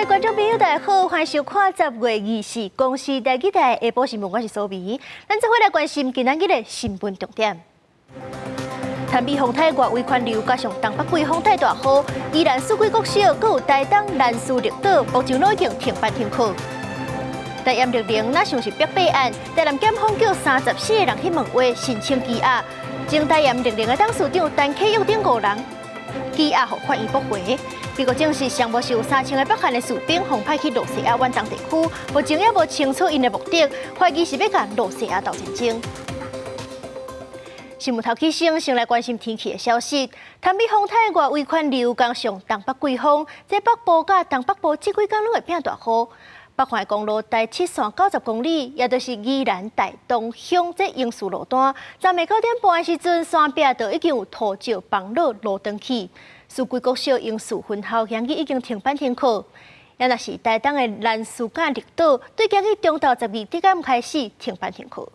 觀眾朋友，大家好，歡迎收看10月24公視台語台下晡新聞，我是蘇美。咱做伙來關心今仔日的新聞重點。潭美風台外圍環流，加上東北季風帶大雨，宜蘭四季國小，閣有台東蘭嶼綠島，目前攏已經停班停課。台鹽綠能若像是逼備案，台南檢方叫34個人去問話申請羈押，前台鹽綠能的董事長陳啟佑等五人羈押予法院駁回。美國證實，上無是有3000個北韓的士兵予派去露西亞遠東地區，目前猶無清楚𪜶的目的，懷疑是欲共露西亞鬥戰爭。新聞頭起先，先來關心天氣的消息。潭美風台外圍環流，加上東北季風，這北部佮東北部這幾工攏會變大雨。北環公路台七線90公里，也就是宜蘭大東鄉這英樹路段，昨暝9點半的時陣，山壁就已經有土石崩落路斷去。四季國小英樹分校現已經停班停課。也若是台東的蘭嶼佮綠島，對今日中晝12點開始停班停課。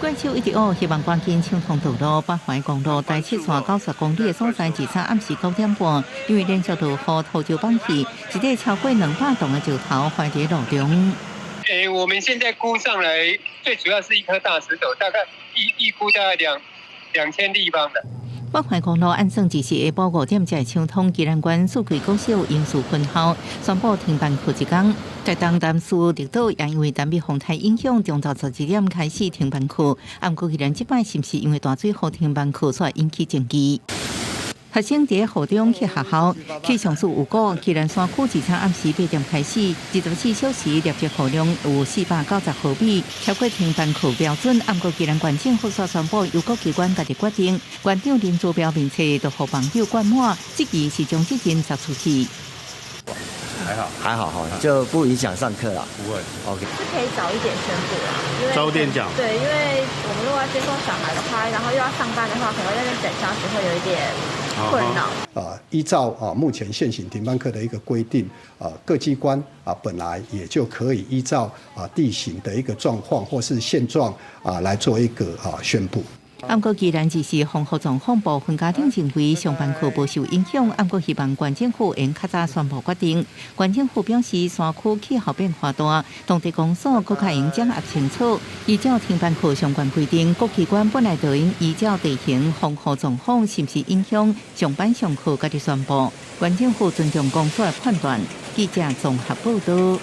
怪手一直烏，希望趕緊暢通道路。北環公路台七線90公里的所在，至早暗時9點半，因為連續落雨，土石崩去，一塊超過200噸的石頭橫佇路中。欸，我們現在估上來，最主要是一顆大石頭，大概預估大概2000立方的。北環公路按算就是下晡5點才會暢通，宜蘭縣四季國小英樹分校宣布停班課一工。台東蘭嶼綠島也因為潭美風台影響，中晝12點開始停班課。毋過宜蘭這擺是毋是因為大水予停班課，所以引起爭議。學生佇雨中去學校，氣象署有講，宜蘭山區自昨暗時8點開始，24小時累積雨量有490毫米，超過停班課標準。毋過宜蘭縣政府煞宣布，由各機關家己決定，縣長林姿妙面冊就予網友灌滿，質疑是將責任撒出去。還好，還好哈，就不影響上課啦。不會，OK。是可以早一點宣布啦，因為早點講。對，因為我們如果要接送小孩的話，然後又要上班的話，可能在那邊等消息會有一點困擾。依照目前現行停班課的一個規定，各機關本來也就可以依照地形的一個狀況或是現狀來做一個宣布。毋過，既然只是防雨狀況，部分家長認為上班課無受影響，毋過希望縣政府會較早宣布決定。縣政府表示，山區氣候變化大，當地公所閣較應掌握清楚。依照停班課相關規定，各機關本來就應依照地形、防雨狀況，是毋是影響上班上課，家己宣布。縣政府尊重公所的判斷。記者綜合報道。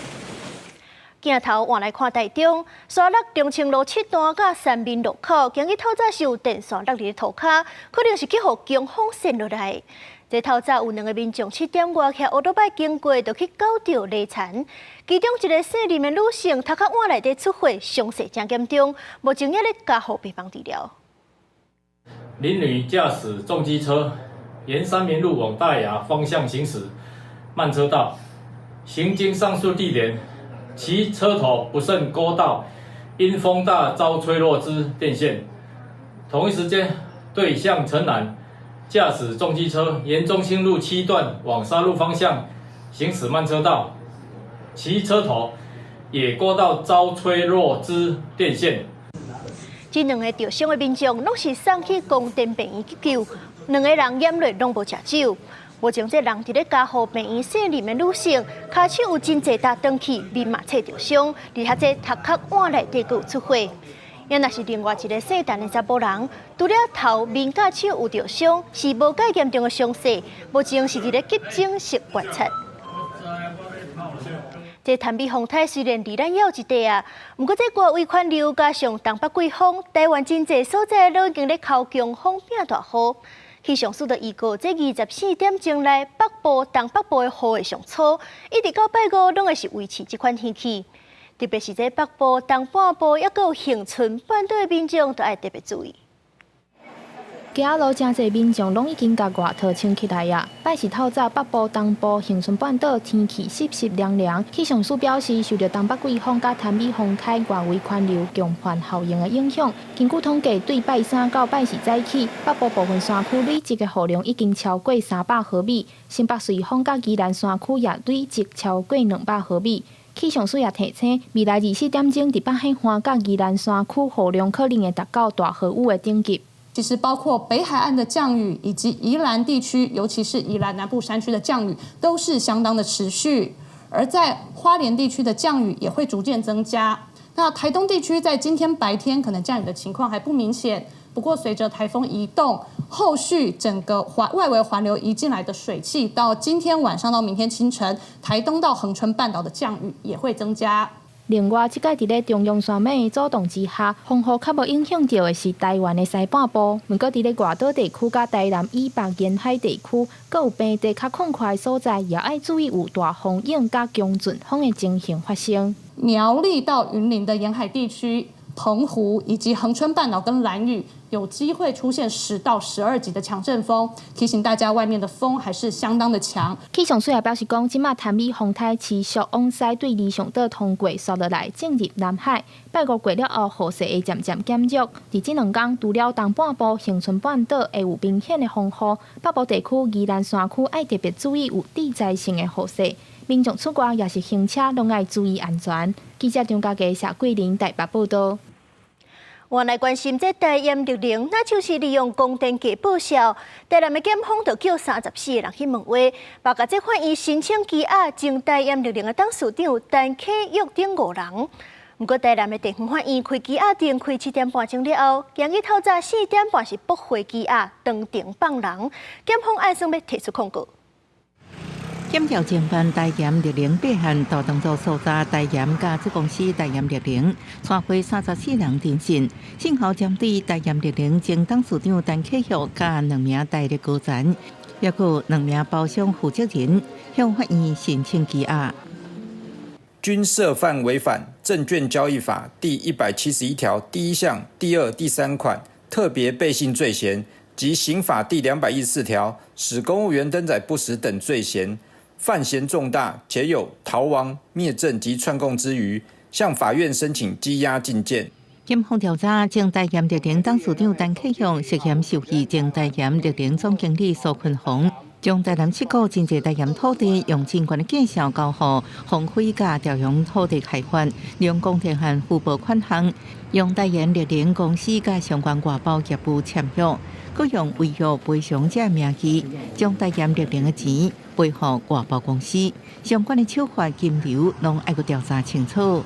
鏡頭換來看台中，沙鹿中清路七段佮三民路口，今日透早是有電線落佇塗跤，可能是去予強風扇落來。這透早有兩个民眾7點外騎歐多擺經過，就去勾著犁田。其中一个姓林的女性，頭殼碗內底出血，傷勢誠嚴重，目前猶咧加護病房治療。林女駕駛重機車沿三民路往大雅方向行駛，慢車道，行經上述地點，其車頭不慎勾到因風大遭吹落之電線。同一時間，對向陳男駕駛重機車沿中心路七段往沙鹿方向行駛慢車道，其車頭也勾到遭吹落之電線。這兩个著傷的民眾攏是送去宮殿病院急救，兩个人掩淚攏無食酒。目前這人佇咧加護病院姓林的女性，跤手有真濟搭斷去，面嘛切著傷，而且這頭殼碗內底閣有出血。也若是另外一個姓陳的查埔人，除了頭面佮手有著傷，是無介嚴重的傷勢，目前是佇咧急診室觀察。這潭美風台雖然離咱猶有一塊啊，毋過這外圍環流加上東北季風，台灣真濟所在攏已經咧靠強風變大雨。氣象署就預告，這24點鐘內北部、東北部的雨會上粗，一直到拜五攏會是維持這款天氣。特別是這北部、東半部，猶閣有恆春半島的民眾，都愛特別注意。街仔路誠濟民眾攏已經共外套穿起來啊！拜四透早北部、東部、恆春半島天氣濕濕涼涼。氣象署表示，受著東北季風佮潭美風台外圍環流強帆效應的影響，根據統計，對拜三到拜四早起，北部部分山區累積的雨量已經超過300毫米，新北瑞芳佮宜蘭山區也累積超過200毫米。氣象署也提醒，未來24點鐘佇北海岸佮宜蘭山區雨量可能會達到大豪雨的等級。其實包括北海岸的降雨，以及宜蘭地區，尤其是宜蘭南部山區的降雨，都是相當的持續。而在花蓮地區的降雨也會逐漸增加。那台東地區在今天白天可能降雨的情況還不明顯，不過隨着颱風移動，後續整個環外圍環流移進來的水汽，到今天晚上到明天清晨，台東到恆春半島的降雨也會增加。另外，這擺佇咧中央山脈的阻擋之下，風雨較無影響著的是台灣的西半部。毋過，佇咧外島地區佮台南以北沿海地區，閣有平地較曠闊的所在，也愛注意有大風湧佮強陣風的情形發生。苗栗到雲林的沿海地區、澎湖以及恆春半島跟蘭嶼，有機會出現10到12級的強陣風，提醒大家外面的風還是相當的強。氣象署也表示講，這馬潭尾風台持續往西對離上島通過，紲落來進入南海。拜五過了後，雨勢會漸漸減弱。佇這兩工，除了東半部恆春半島會有明顯的風雨，北部地區宜蘭山區愛特別注意有地災性的雨勢。民眾出外抑是行車，攏愛注意安全。記者張家傑、謝桂林台北報導。我來關心這台鹽綠能，那就是利用光電假報銷。台南的檢方就叫34個人去問話，包括這法院申請羈押前台鹽綠能的董事長陳啟育等五人。毋過台南的地方法院開羈押庭開7點半鐘了後，今日透早4點半是駁回羈押，當庭放人。檢方按算欲提出控告。檢調偵辦台鹽綠能弊案，大動作搜查台鹽佮子公司台鹽綠能，帶回34人偵訊。幸好針對台鹽綠能前董事長陳啟育佮兩名台力高層，抑閣兩名包商負責人，向法院申請羈押。均涉犯違反證券交易法第171條第一項第二、第三款特別背信罪嫌及刑法第214條使公務員登載不實等罪嫌。犯嫌重大，且有逃亡、滅證及串供之虞，向法院申請羈押禁見。檢方調查，前台鹽綠能董事長陳啟育涉嫌受賄前台鹽綠能總經理蘇坤宏，將台南七股真濟台鹽土地用真懸的價數交予鴻輝佮朝陽土地開發，用工程案付報款項，用台鹽綠能公司佮相關外包業務簽約，閣用違約賠償者名義，將台鹽綠能的錢賠予外包公司，相關的手法金流攏愛閣調查清楚。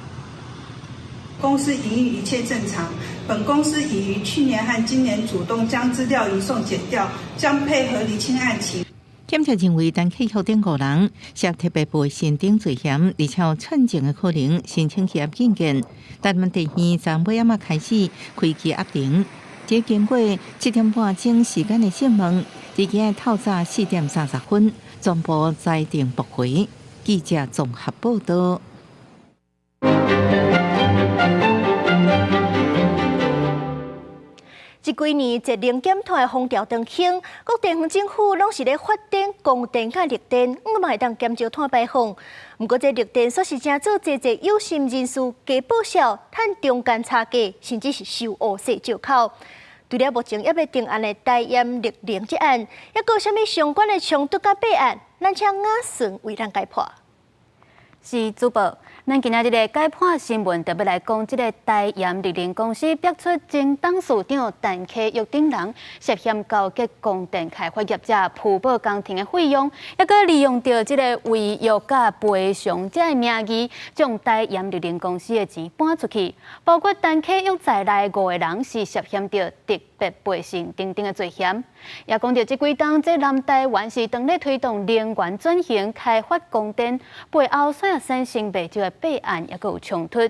公司營運一切正常，本公司已於去年和今年主動將資料移送檢調，將配合釐清案情。檢察認為，陳啟育等五人涉特別背信等罪嫌，而且有串證的可能，申請羈押禁見。台南地院昨尾暗仔開始開羈押庭，這經過7點半鐘時間的訊問，佇今仔透早4點30分，全部裁定駁回。記者綜合報導。這幾年節能減碳的風潮當興，各地方政府攏是咧發展光電佮綠電，毋嘛會當減少碳排放。毋過這綠電煞是成做濟濟有心人士假報銷、趁中間差價，甚至是收烏紗借口。除了目前猶未定案的台鹽綠能這案，猶閣有啥物相關的衝突佮弊案？咱請雅順為咱解破。是主播。咱今仔日的解破新聞，特別來講，這个台鹽綠能公司逼出前董事長陳啟育等人涉嫌勾結光電開發業者鋪報工程的費用，抑閣利用著這个違約佮賠償這个名義，將台鹽綠能公司的錢搬出去，包括陳啟育在內五个人是涉嫌著特別背信等等的罪嫌。也講著這幾冬，這南台灣是當咧推動能源轉型、開發光電，背後煞也產生袂少的弊案，抑閣有衝突。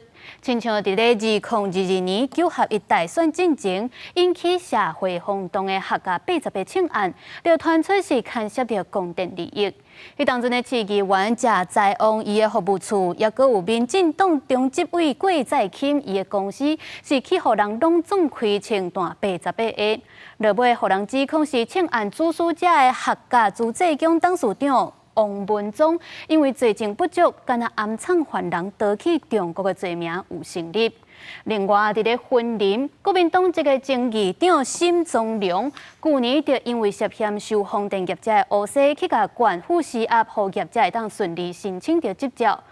親像佇咧2022年九合一大選進前，引起社會轟動的客家88槍案，就傳出是牽涉著光電利益。彼當陣的市議員謝財旺伊的服務處，抑閣有民進黨中執委郭在欽伊的公司，是去予人攏總開槍彈88下，落尾予人指控是槍案主使者的客家自治宮董事長王文忠，因為罪證不足，敢若暗藏犯人逃去中國的罪名有成立。另外，佇咧雲林，國民黨籍的前議長沈宗良，舊年就因為涉嫌收風電業者的烏紗，去共縣府施壓，予業者會當順利申請著執照。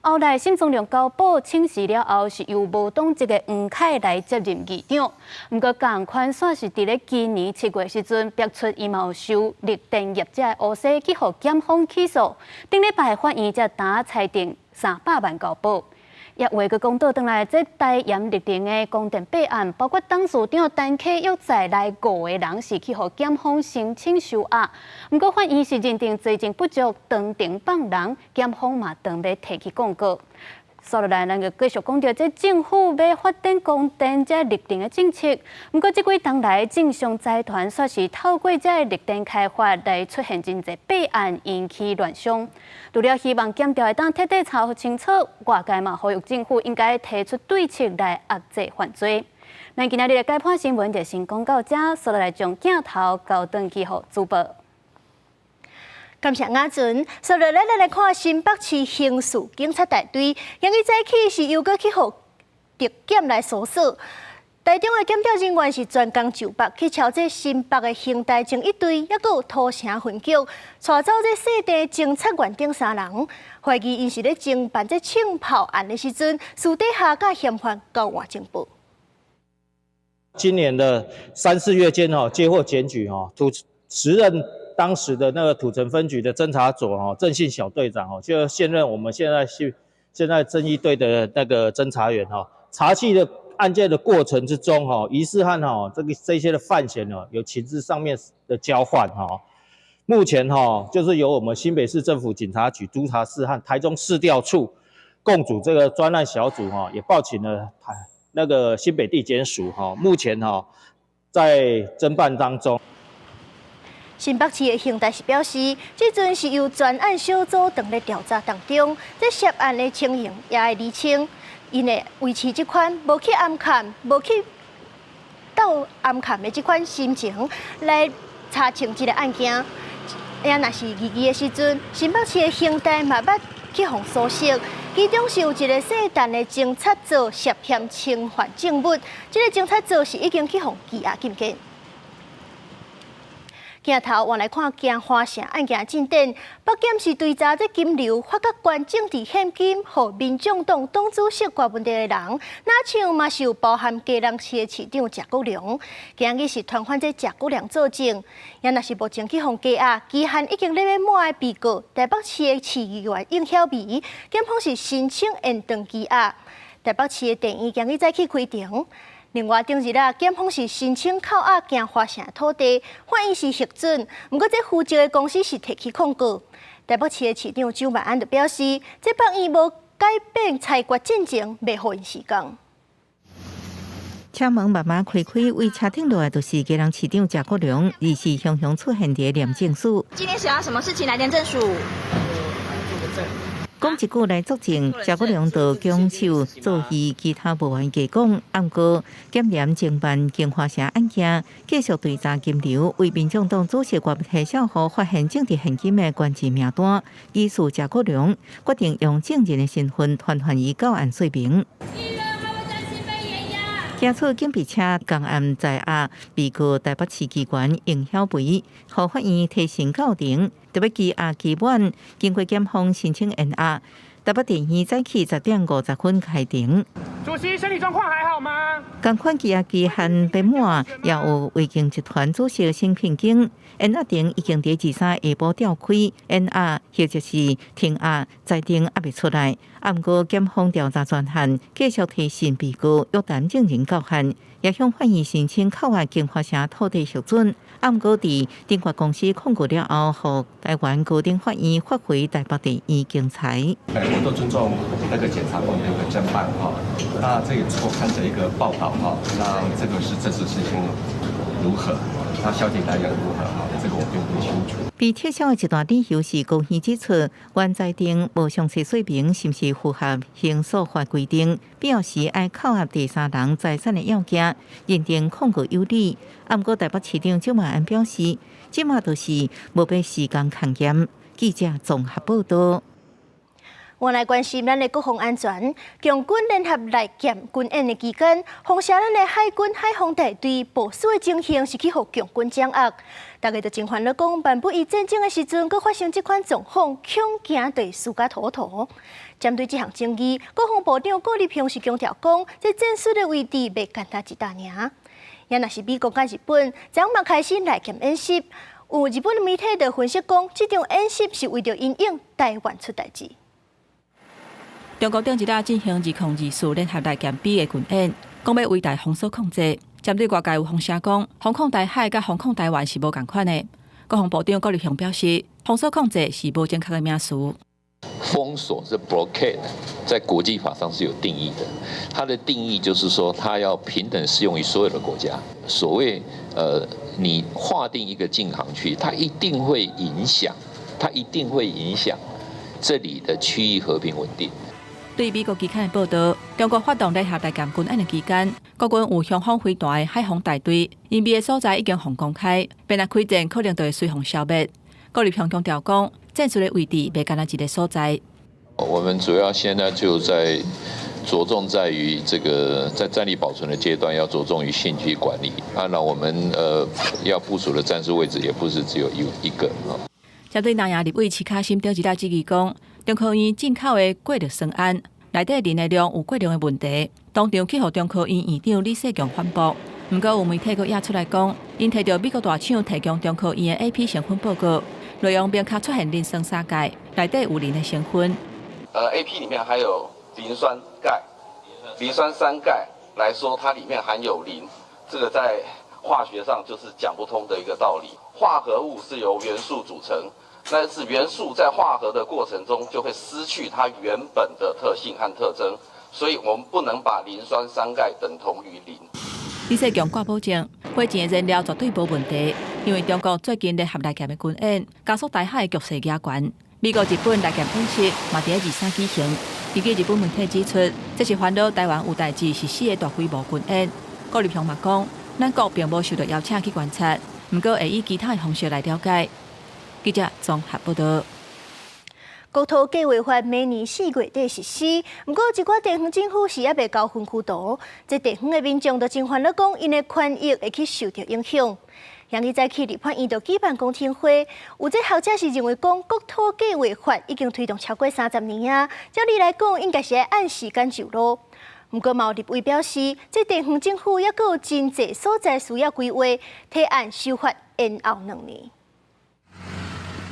後來沈宗良交保請辭了後，是由無黨籍的黃凱來接任議長。毋過仝款煞是佇咧今年7月時陣，爆出伊嘛有收綠電業者的烏紗去予檢方起訴。頂禮拜法院才今裁定300萬交保。也話閣講倒轉來，這台鹽綠電的光電弊案，包括董事長陳啟約在內五個人是去予檢方申請收押，毋過法院是認定罪證不足，當庭放人，檢方嘛當欲提起抗告。煞落來，咱就繼續講著這政府欲發展光電這綠電的政策。毋過這幾冬來，政商財團煞是透過這綠電開發來出現真濟弊案，引起亂象。除了希望檢調會當徹底查清楚，外界嘛呼籲政府應該提出對策來遏制犯罪。咱今仔日的解盤新聞就先講到這，煞落來將鏡頭交轉去予主播。感謝雅準，煞落來咱來看新北市刑事警察大隊，今日早起是又閣去予特檢來搜索。台中的檢調人員是專工就北去抄這新北的興大偵一隊，抑閣有土城分局，帶走這細地偵察員等三人，懷疑𪜶是咧偵辦這槍炮案的時陣，私底下佮嫌犯交換情報。今年的三四月間，哈接獲檢舉，哈土時任當時的那個土城分局的偵查組，哈鄭姓小隊長，哦就現任我們現在是現在偵一隊的那個偵查員，哈查緝的案件的過程之中，哈疑似和哈這個這些的犯嫌呢有情資上面的交換，哈目前哈就是由我們新北市政府警察局督察室和台中市調處共組這個專案小組，哈也報請了台那個新北地檢署，哈目前哈在偵辦當中。新北市的刑大是表示，這陣是由專案小組正咧調查當中，這涉案的情形也會釐清。𪜶會維持這款無去暗崁、無去鬥暗崁的這款心情來查清這个案件。也若是異議的時陣，新北市的刑大嘛捌去予搜索，其中是有一个姓陳的偵察組涉嫌侵犯證物，這个偵察組是已經去予羈押禁見。鏡頭換來看京華城案件進展，北檢是追查這金流發覺捐政治獻金，予民眾黨黨主席郭文德的人，若像嘛是有包含基隆市的市長謝國樑，今日是傳喚這謝國樑作證，也若是目前去予羈押，期限已經咧欲滿的被告，台北市的市議員應曉薇，檢方是申請延長羈押，台北市的地院今日早起開庭。另外，頂日啊，檢方是申請扣押京華城土地，法院是核准，毋過這負責的公司是提起抗告。台北市的市長蔣萬安就表示，這法院無改變裁決進程，袂予𪜶時間。車門慢慢開開，為車頂落來就是基隆市長謝國樑，而是雄雄出現佇廉政署。今天想要什麼事情來廉政署？講一句來作證，謝國樑就舉手做戲，其他無願意講。毋過檢廉偵辦京華城案件，繼續追查金流，為民眾黨主席郭台銘發現政治獻金的關鍵名單，疑似謝國樑決定用證人的身份傳喚伊到案說明。行出警備車，仝案在押被告台北市議員應曉薇，予法院提訊到庭，特別羈押期滿，經過檢方申請延押，台北地院早起10點50分開庭。主席身體狀況還好嗎？仝款羈押期限欲滿，也有維京集團主席沈慶京，延押庭已經佇23下晡召開，延押或者是停押，裁定猶未出來。毋過檢方調查專案繼續提訊被告，約談證人到案，也向法院申請扣押京華城土地核准。毋過佇鼎發公司抗告了後，予台灣高等法院發回台北地院競裁。我都尊重那個檢察官的一個偵辦哈，那這個錯看這一個報道哈，那這個是真實事情如何？那消息來源如何？哈，這個我並不清楚。被撤銷的一大理由是高院指出，原裁定無詳細說明是毋是符合刑訴法規定，必要時愛扣押第三人財產的要件，認定控告有理。毋過台北市長蔣萬安表示，這馬就是無欲時間勘驗。記者綜合報道。我來關心咱的國防安全，共軍聯合利劍軍演的期間，封殺咱的海軍海防大隊部署的情形是去予共軍掌握。大家就真煩惱講，萬不以戰爭的時陣，閣發生這款狀況，恐驚會輸甲塗塗。針對這項爭議，國防部長顧立雄是強調講，這戰術的位置袂簡單一搭爾。也若是美國佮日本，昨嘛開始利劍演習，有日本媒體就分析講，這場演習是為著因應台灣出代誌。中國頂一日進行2024聯合利劍 B 的軍演，講欲圍台封鎖控制。針對外界有風聲講，封控台海佮封控台灣是無仝款的。國防部長顧立雄表示，封鎖控制是無正確的名詞。封鎖是 blockade，在國際法上是有定義的。它的定義就是說，它要平等適用於所有的國家。所謂你劃定一個禁航區，它一定會影響，它一定會影響這裡的區域和平穩定。對美國期刊的報導，中國發動聯合利劍軍演的期間，國軍有雄風飛彈的海防大隊，隱秘的所在已經予公開，變來開戰可能就會隨予消滅。顧立雄強調講，戰術的位置袂干焦一个所在。我們主要現在就在着重在於這個在戰力保存的階段，要着重於興趣管理。啊，那我們要部署的戰術位置也不是只有一個啊。針對南亞立委徐卡心頂一日質疑講，中科院進口的過氯酸銨內底磷的量有過量的問題，當場去予中科院院長李世強反駁。毋過有媒體閣掖出來講，𪜶提著美國大廠提供中科院的 AP 成分報告，內容明確出現磷酸三鈣內底有磷的成分。AP 裡面含有磷酸鈣、磷酸三鈣來說，它裡面含有磷，這個在化學上就是講不通的一個道理。化合物是由元素組成，但是元素在化合的過程中就會失去它原本的特性和特徵，所以我們不能把磷酸三鈣等同於磷。李世強掛保證，火箭的燃料絕對無問題，因為中國最近聯合利劍的軍演，加速台海局勢加懸。美國、日本利劍演習嘛佇咧23舉行。根據日本媒體指出，這是煩惱台灣有代誌實施的大規模軍演。顧立雄嘛講，咱國並無受到邀請去觀察，毋過會以其他的方式來了解。記者綜合報道。國土計劃法明年4月底實施，毋過一寡地方政府是猶未交分區圖，這地方的民眾就真煩惱，講𪜶的權益會去受著影響。昨日早起立法院就舉辦公聽會，有這學者是認為講國土計劃法已經推動超過30年啊，照理來講應該是愛按時間就路。毋過嘛有立委表示，這地方政府猶閣有真濟所在需要規劃，提案修法延後2年。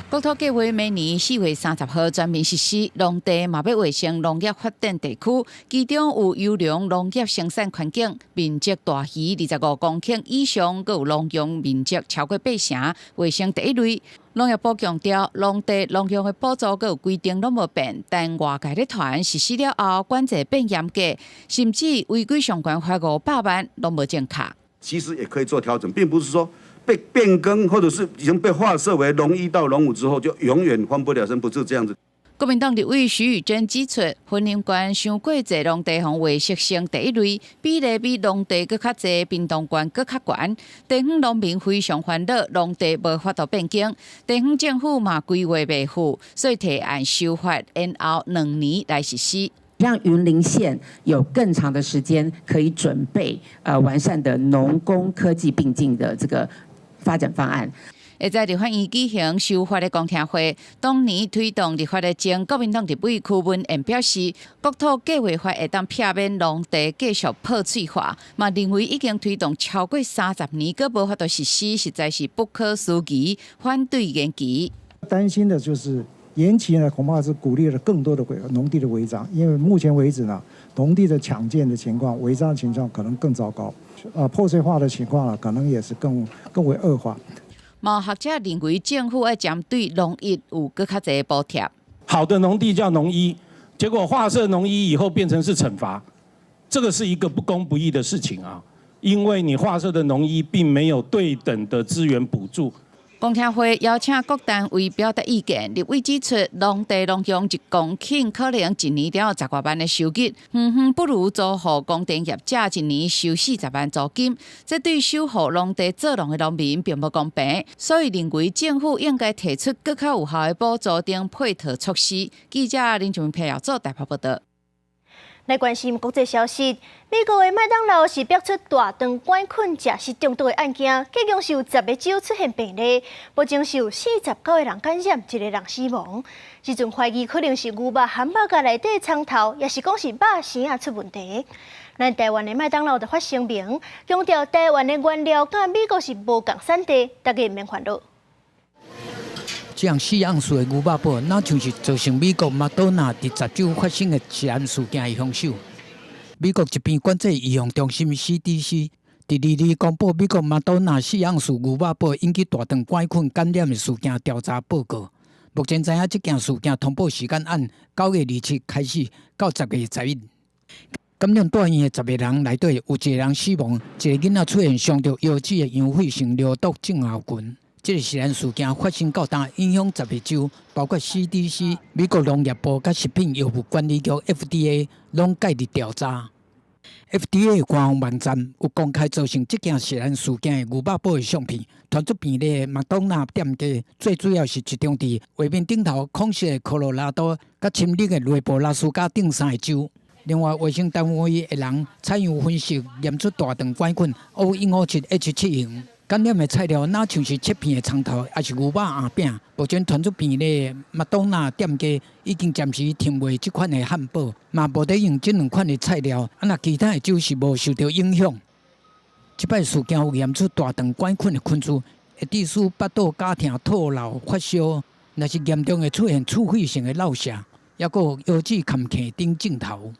國土計劃明年4月30號全面實施，農地嘛欲劃成農業發展地區，其中有優良農業生產環境，面積大於25公頃以上，閣有農用面積超過八成，劃成第一類。農業部強調，農地農用的補助閣有規定攏無變，但外界咧傳實施了後，管制變嚴格，甚至違規上懸罰500萬，攏無正確。其實也可以做調整，並不是說被變更，或者是已經被劃設為農1到農5之後，就永遠翻不了身，不是這樣子。國民黨立委徐宇珍指出，雲林縣傷過濟農地予劃設成第一類，比例比農地閣較濟，屏東縣閣較懸。地方農民非常煩惱，農地無法度變更，地方政府嘛規劃袂赴，所以提案修法延後2年來實施。讓雲林縣有更長的時間可以準備完善的農工科技並進的這個發展方案。會在立法院舉行修法的公聽會，當年推動立法的前國民黨立委柯文彦表示，國土計劃法會當避免農地繼續破碎化，嘛認為已經推動超過30年，閣無法度實施，實在是不可思議，反對延期。擔心的就是延期呢，恐怕是鼓勵了更多的違農地的違章，因為目前為止呢，農地的搶建的情況、違章的情況可能更糟糕，破碎化的情況啊，可能也是更為惡化。嘛學者認為政府愛針對農一有閣較濟補貼。好的農地叫農一，結果劃設農一以後變成是懲罰，這個是一個不公不義的事情啊！因為你劃設的農一並沒有對等的資源補助。公聽會邀請各單位表達意見，立委指出，農地農用一公頃可能一年了10外萬的收入，遠遠不如租予光電業者一年收40萬租金，這對守護農地做農的農民並無公平，所以認為政府應該提出閣較有效的補助等配套措施。記者林俊平做台北報道。來關心國際消息，美國的麥當勞是爆出大腸桿菌食食中毒的案件，結共是有10個州出現病例，目前是有49個人感染，一個人死亡。這陣懷疑可能是牛肉漢堡夾內底蔥頭，抑是講是肉絲仔出問題。咱台灣的麥當勞就發聲明，強調台灣的原料佮美國是無仝產地，大家毋免煩惱。這項4盎司的牛肉堡，若像是造成美國麥當娜佇10州發生的食安事件的兇手。美國疾病管制預防中心 CDC 佇22公布美國麥當娜4盎司牛肉堡引起大腸桿菌感染的事件調查報告。目前知影這件事件通報時間按9月27開始到10月11。感染住院的10個人內底有一個人死亡，一個囡仔出現傷著腰子的陽痱性尿毒症候群。這個食安事件發生到今，影響10個州，包括 CDC、美國農業部佮食品藥物管理局 FDA 攏介入調查。FDA 官方網站有公開造成這件食安事件的牛肉堡的相片，傳出病例的麥當娜店家，最主要是集中佇畫面頂頭空色的科羅拉多佮深綠的內布拉斯加等三個州。另外，衛生單位的人採樣分析，驗出大腸桿菌 O157 H7 型。感染的材料，若像是切片的蔥頭，抑是牛肉餡餅。目前傳出病例的麥當娜店家已經暫時停賣這款的漢堡，嘛無咧用這兩款的菜料。啊，若其他的州是無受著影響。這擺事件有驗出大腸桿菌的菌株，會致使腹肚絞疼、吐蟬、發燒，若是嚴重會出現刺血性的腹瀉，抑閣有腰子坎坑等症頭。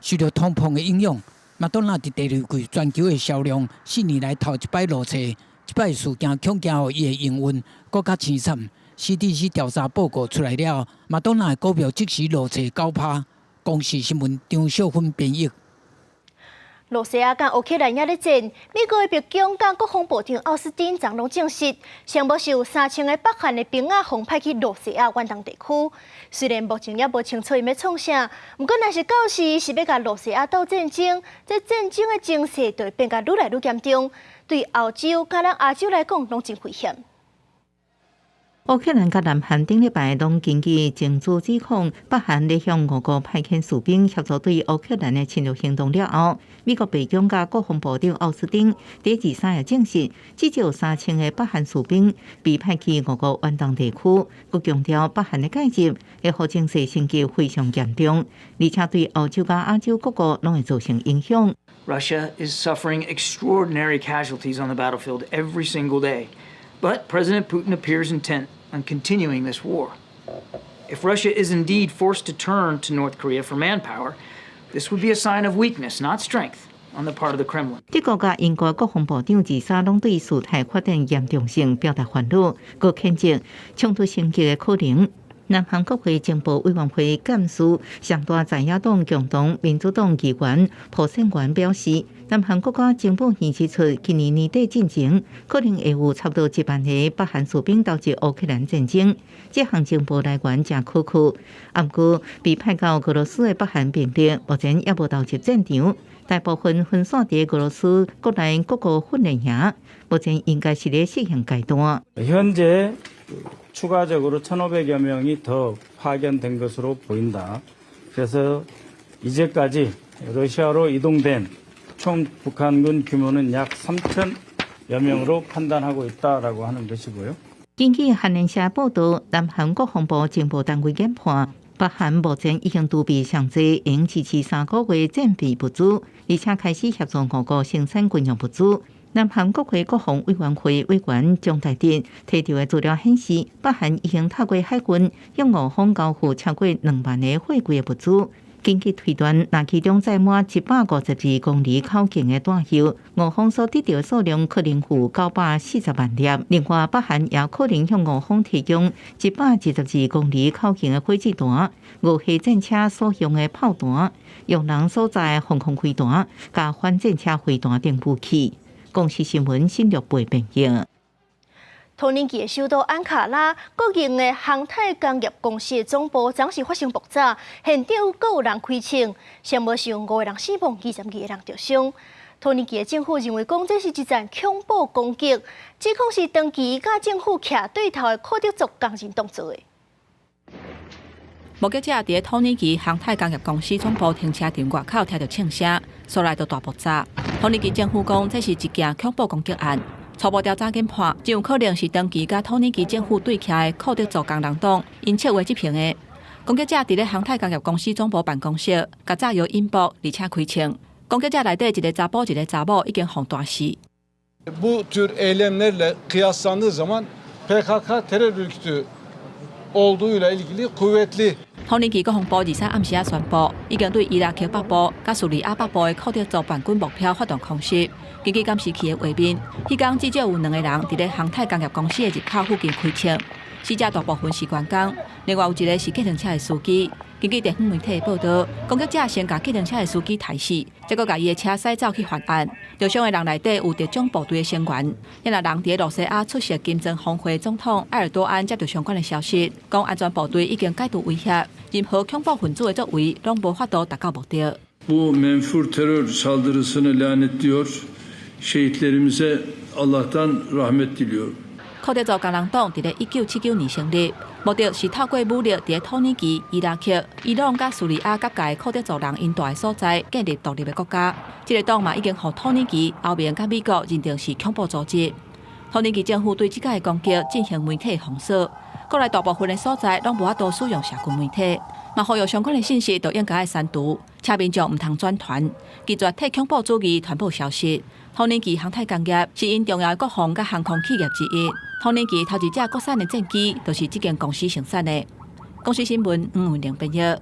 受著通膨的影響，麥當娜佇第二季全球的銷量4年來頭一擺落挫，這擺事件恐驚予伊的營運閣較凄慘。CDC 調查報告出來了，麥當娜的股票即時落挫9%。公視新聞張秀芬編譯。羅西亞佮烏克蘭猶咧戰，美國的白宮佮國防部長奧斯汀昨攏證實，上無是有3000個北韓的兵仔予派去羅西亞遠東地區。雖然目前猶無清楚𪜶欲創啥，毋過若是到時是欲共羅西亞鬥戰爭，這戰爭的情勢就會變甲愈來愈嚴重，對歐洲佮咱亞洲來講攏真危險。烏克蘭佮南韓頂禮拜攏根據情資指控，北韓咧向俄國派遣士兵協助對烏克蘭的侵略行動了後，美國白宮佮國防部長奧斯汀佇23日證實，至少3000個北韓士兵被派去俄國遠東地區，閣強調北韓的介入會予情勢升級非常嚴重，而且對歐洲佮亞洲各國攏會造成影響。 Russia is suffering extraordinary casualties on the battlefield every single day, but President Putin appears intent on continuing this war. If Russia is indeed forced to turn to North Korea for manpower, this would be a sign of weakness, not strength, on the part of the Kremlin. 德國佮英國國防部長23攏對事態發展嚴重性表達煩惱，閣譴責衝突升級的可能。南韓國會情報委員會幹事、上大在野黨共同民主黨議員朴勝元表示，南韓國家情報院指出，今年年底進前可能會有差不多1萬個北韓士兵投入烏克蘭戰爭。這項情報來源誠可靠。毋過，被派到俄羅斯的北韓兵力目前猶無投入戰場，大部分分散佇俄羅斯國內各個訓練營，目前應該是咧適應階段。 현재 추가적으로 1,500여 명이 더 파견된 것으로 보인다. 그래서 이제까지 러시아로 이동된 총 북한군 규모는 약 3천여 명으로 판단하고 있다라고 하는 것이고요. 根據韓聯社報導，南韓國防部情報單位研判，北韓目前已經儲備上濟，會支持3個月戰備物資，而且開始協助俄國生產軍用物資。南韓國會國防委員會委員張大哲提著的資料顯示，北韓已經透過海軍向俄方交付超過2萬個貨櫃的物資。根據推斷，若其中載滿152公里口徑的彈藥，俄方所得到的數量可能有940萬粒。另外，北韓也可能向俄方提供122公里口徑的火箭彈、俄系戰車所用的炮彈、用人所載防空飛彈、佮反戰車飛彈等武器。公視新聞新陸貝編譯。土耳其的首都安卡拉國營的航太工業公司的總部，昨昏發生爆炸，現場閣有人開槍，上無上五個人死亡，22個人著傷。土耳其的政府認為講這是一場恐怖攻擊，指控是長期佮政府徛對頭的庫德族工人黨做的。目擊者佇土耳其航太工業公司總部停車場外口聽著槍聲，所來就大爆炸。土耳其政府講這是一件恐怖攻擊案。初步調查研判，真有可能是長期佮土耳其政府對徛的庫德族工人黨𪜶策劃執行的。攻擊者佇咧航太工業公司總部辦公室，共炸藥引爆，而且開槍。攻擊者內底一个查埔，一个查某已經予彈死。 Bu tür eylemlerle kıyaslandığı zaman PKK terör örgütü olduğuyla ilgili kuvvetli 土耳其國防部23暗時仔宣布，已經對伊拉克北部佮敘利亞北部的庫德族叛軍目標發動空襲。根據監視器的畫面，彼工至少有兩個人佇咧航太工業公司的入口附近開槍，死者大部分是員工，另外有一個是計程車的司機。根據地方媒體的報導，攻擊者先共計程車的司機刣死，再閣共伊的車駛走去犯案。受傷的人內底有特種部隊的成員。也若人佇咧露西亞出席金磚峰會，總統埃爾多安接著相關的消息，講安全部隊已經解除威脅，任何恐怖分子的作為攏無法度達到目的。 Bu menfur terör saldırısını lanetliyor. Şehitlerimize Allah'tan rahmet diliyorum. 庫德族工人黨佇咧1979年成立，目的是透過武力佇咧土耳其、伊拉克、伊朗佮敘利亞結界庫德族人𪜶蹛的所在建立獨立的國家。這個黨嘛已經予土耳其、歐盟佮美國認定是恐怖組織。土耳其政府對這擺的攻擊進行媒體封鎖，國內大部分的所在攏無法度使用社群媒體，嘛呼籲相關的信息都應該愛刪除，請民眾毋通轉傳，拒絕替恐怖主義傳播消息。土耳其航太工業是𪜶重要的國防佮航空企業之一。土耳其頭一隻國產的戰機，就是這間公司生產的。公視新聞吳文玲編譯。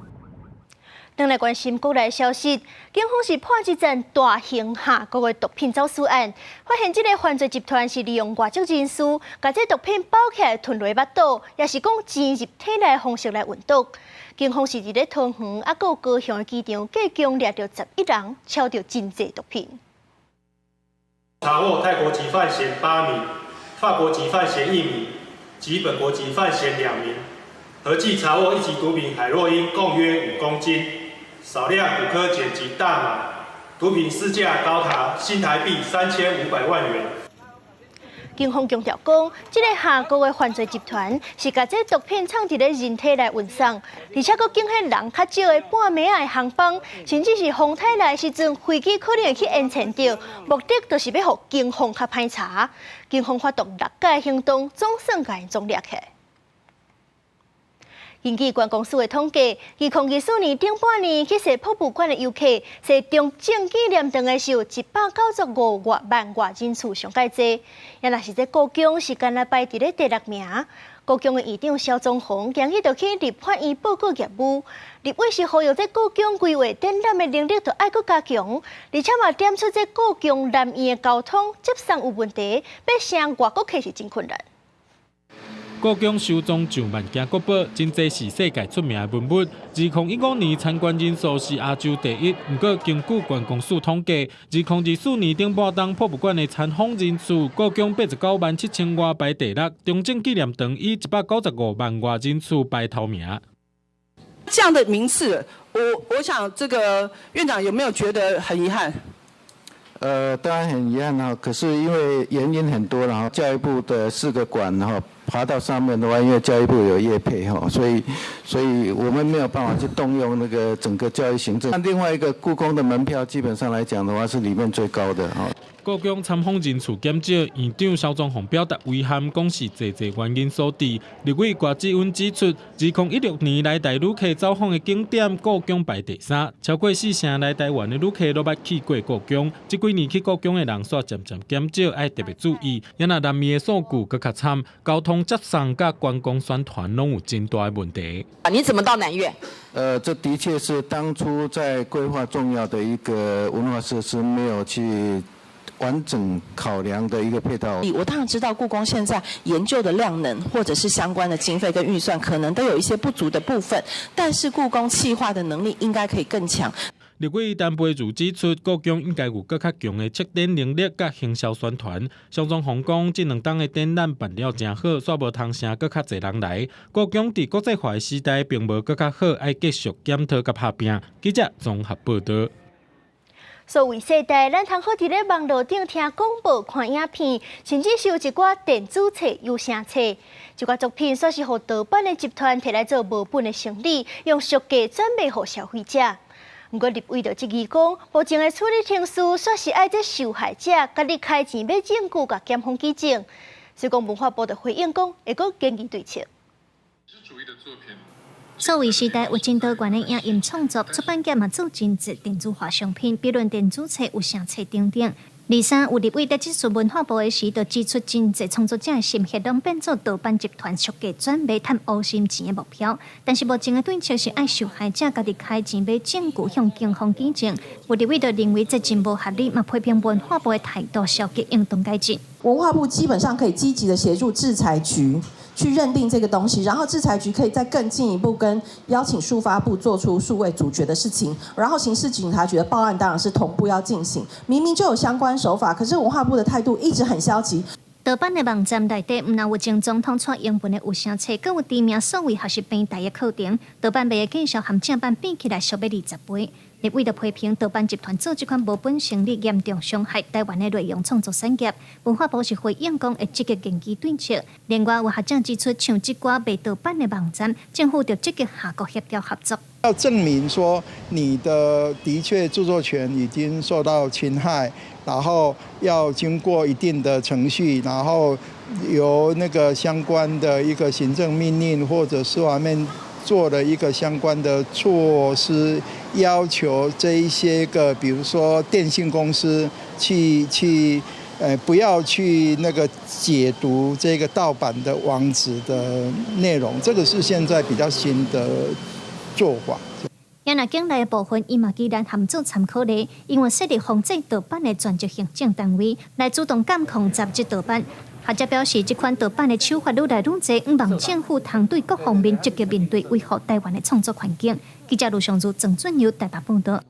轉來關心國內消息，警方是破一件大型跨國的毒品走私案，發現這个犯罪集團是利用外籍人士，共這毒品包起來吞落腹肚，抑是講潛入體內方式來運毒。警方是佇咧桃園抑閣有高雄的機場，計共掠著11人，抄著真濟毒品。查獲泰國籍犯嫌8名，法國籍犯嫌1名及本國籍犯嫌2名，合計查獲一級毒品海洛因共約5公斤，少量古柯鹼及大麻，毒品市價高達新台幣3500萬元。警方強調講，這个跨國的犯罪集團是共這毒品藏佇咧人體內運送，而且閣揀彼人較少的半暝仔的航班，甚至是風颱來時陣，飛機可能會去延遲著，目的就是欲予警方較歹查。警方發動六屆行動，總算共𪜶總掠起來。根據觀光署的統計，2024年頂半年去踅博物館的遊客，踅中正紀念堂的是有195外萬外人次上蓋濟。也若是這故宮是干焦排佇咧第六名。故宮的院長蕭宗璜今日就去立法院報告業務，立委是呼籲這故宮規劃展覽的能力著愛閣加強，而且嘛點出這故宮南院的交通接送有問題，欲請外國客是真困難。故宮收藏上萬件國寶，真濟是世界出名的文物。2015年參觀人數是亞洲第一。毋過根據觀光署統計，2024年頂半冬博物館的參訪人次，故宮89萬7千外排第六，中正紀念堂以195萬外人次排頭名。這樣的名次，我想這個院長有沒有覺得很遺憾？當然很遺憾哈，可是因為原因很多了哈，教育部的四個館哈爬到上面的話，因為教育部有業配哈，所以我們沒有辦法去動用那個整個教育行政。那另外一個故宮的門票基本上來講的話，是裡面最高的哈。故宮參訪人次減少，院長蕭宗璜表達遺憾，講是濟濟原因所致。立委郭志穩指出，2016年來台旅客走訪的景點，故宮排第三，超過四成來台灣的旅客攏捌去過故宮。這幾年去故宮的人數漸漸減少，愛特別注意。也若南院的數據閣較慘，交通接送佮觀光宣傳攏有真大的問題。你怎麼到南院？這的確是當初在規劃重要的一個文化設施，沒有去完整考量的一個配套。我當然知道故宮現在研究的量能，或者是相關的經費跟預算，可能都有一些不足的部分，但是故宮企劃的能力應該可以更強。立委陳培儒指出，故宮應該有閣較強的策展能力佮行銷宣傳。蕭宗璜講，這兩冬的展覽辦了誠好，煞無通成閣較濟人來。故宮佇國際化的時代並無閣較好，愛繼續檢討佮拍拚。記者綜合報導。數位世代，咱通好佇咧網路頂聽廣播、看影片，甚至是有一寡電子冊、有聲冊。這寡作品煞是予盜版的集團提來做無本的生意，用俗價轉賣予消費者。毋過立委就質疑講，目前的處理程序煞是愛這受害者家己開錢買證據，共檢方舉證。所以講文化部就回應講，會閣研議對策。數位時代有真多元的影音創作，出版業嘛做真濟電子化商品，比如電子冊、有聲冊等等。二三有立委佇質詢文化部的時，就指出真濟創作者的心血攏變做盜版集團俗價轉賣趁烏心錢的目標。但是目前的對策是愛受害者家己開錢買證據向警方舉證。有立委就認為這真無合理，嘛批評文化部的態度消極，應當改進。文化部基本上可以積極的協助智財局去認定這個東西，然後智財局可以再更進一步跟邀請數發部做出數位阻絕的事情，然後刑事警察局的報案當然是同步要進行。明明就有相關手法，可是文化部的態度一直很消極。盜版的網站內底，毋但有前總統蔡英文的有聲冊，閣有知名數位學習平台的課程。盜版賣的價數和正版比起來，俗欲20倍。立委就批評盜版集團做這款無本生意，嚴重傷害台灣的內容創作產業。文化部是回應講會積極研究對策。另外有學者指出，像這寡賣盜版的網站，政府著積極跨國協調合作。要證明說你的的確著作權已經受到侵害，然後要經過一定的程序，然後由那個相關的一個行政命令或者司法面做了一個相關的措施，要求這一些個，比如說電信公司去，不要去那個解讀這個盜版的網址的內容，這個是現在比較新的做法。也若境內的部分，伊嘛既然含做參考例，因為設立防制盜版的專職行政單位來主動監控雜誌盜版。學者表示，這款盜版的手法愈來愈濟，希望政府通對各方面積極面對，維護台灣的創作環境。記者盧尚如、鄭俊友台北報導。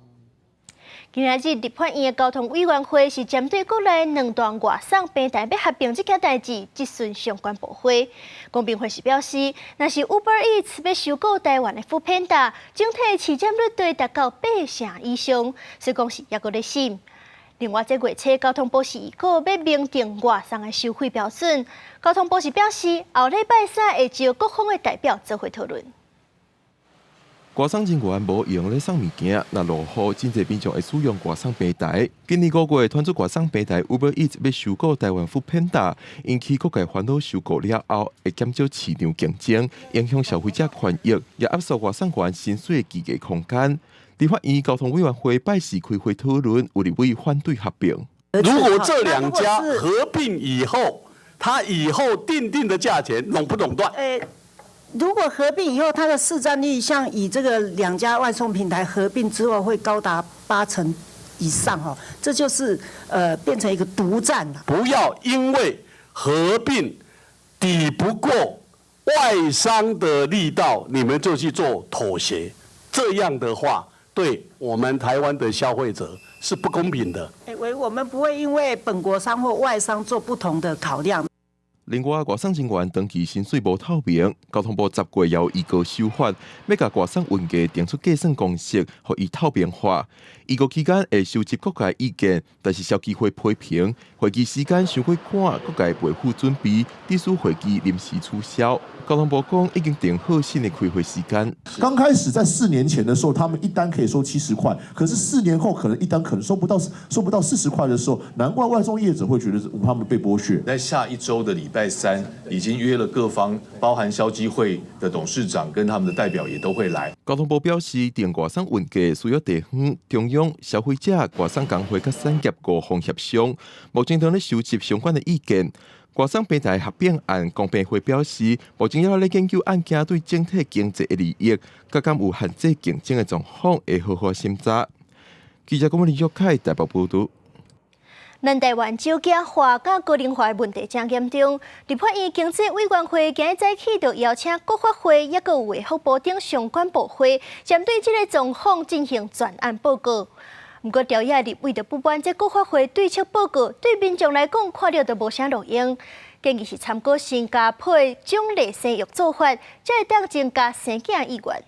今仔日立法院的交通委員會是針對國內兩大外送平台欲合併這件代誌質詢相關部會。公平會是表示，若是 Uber Eats 欲收購台灣的 foodpanda，整體市佔率會達到8成以上，所以講是猶閣咧審。另外，這月初交通部是預告欲明定外送的收費標準。交通部是表示，後禮拜三會召各方的代表做伙討論。外送人員無閒咧送物件，若落雨，真濟民眾會使用外送平台。今年5月，傳出外送平台 Uber Eats 欲收購台灣 foodpanda，引起各界煩惱。收購了後，會減少市場競爭，影響消費者權益，也壓縮外送員薪水的議價空間。立法院交通委員會拜四開會討論，有立委反對合併。如果這兩家合併以後，他以後訂定的價錢壟不壟斷？如果合併以後，它的市占率像以這個兩家外送平台合併之後，會高達8成以上哦，這就是變成一個獨佔了。不要因為合併抵不過外商的力道，你們就去做妥協，這樣的話對我們台灣的消費者是不公平的。我們不會因為本國商或外商做不同的考量。另外，外送人員長期薪水無透明，交通部10月有依據修法，欲共外送運價定出計算公式，予伊透明化。預告期間會收集各界意見，但是消基會批評會議時間傷過趕，各界未赴準備，致使會議臨時取消。交通部講已經定好新的開會時間。剛開始在4年前的時候，他們一單可以收70塊，可是4年後可能一單可能收不到40塊的時候，難怪外送業者會覺得他們被剝削。在下一周的禮拜三，已經約了各方，包含消基會的董事長跟他們的代表也都會來。交通部表示，定外送運價需要地方、中央、消費者、外送工會佮產業五方協商，目前正咧收集相關的意見。外送平台合併案，公平會表示，目前猶咧研究案件對整體經濟的利益，佮敢有限制競爭的狀況，會好好審查。記者郭文玉凱台北報導。咱台灣少子化佮高齡化的問題誠嚴重，立法院經濟委員會今日早起就邀請國發會、抑閣有衛福部等相關部會，針對這个狀況進行專案報告。毋過，朝野立委就不滿這國發會對策報告，對民眾來講看了就無啥路用。建議是參考新加坡的獎勵生育做法，才會當增加生囝意願。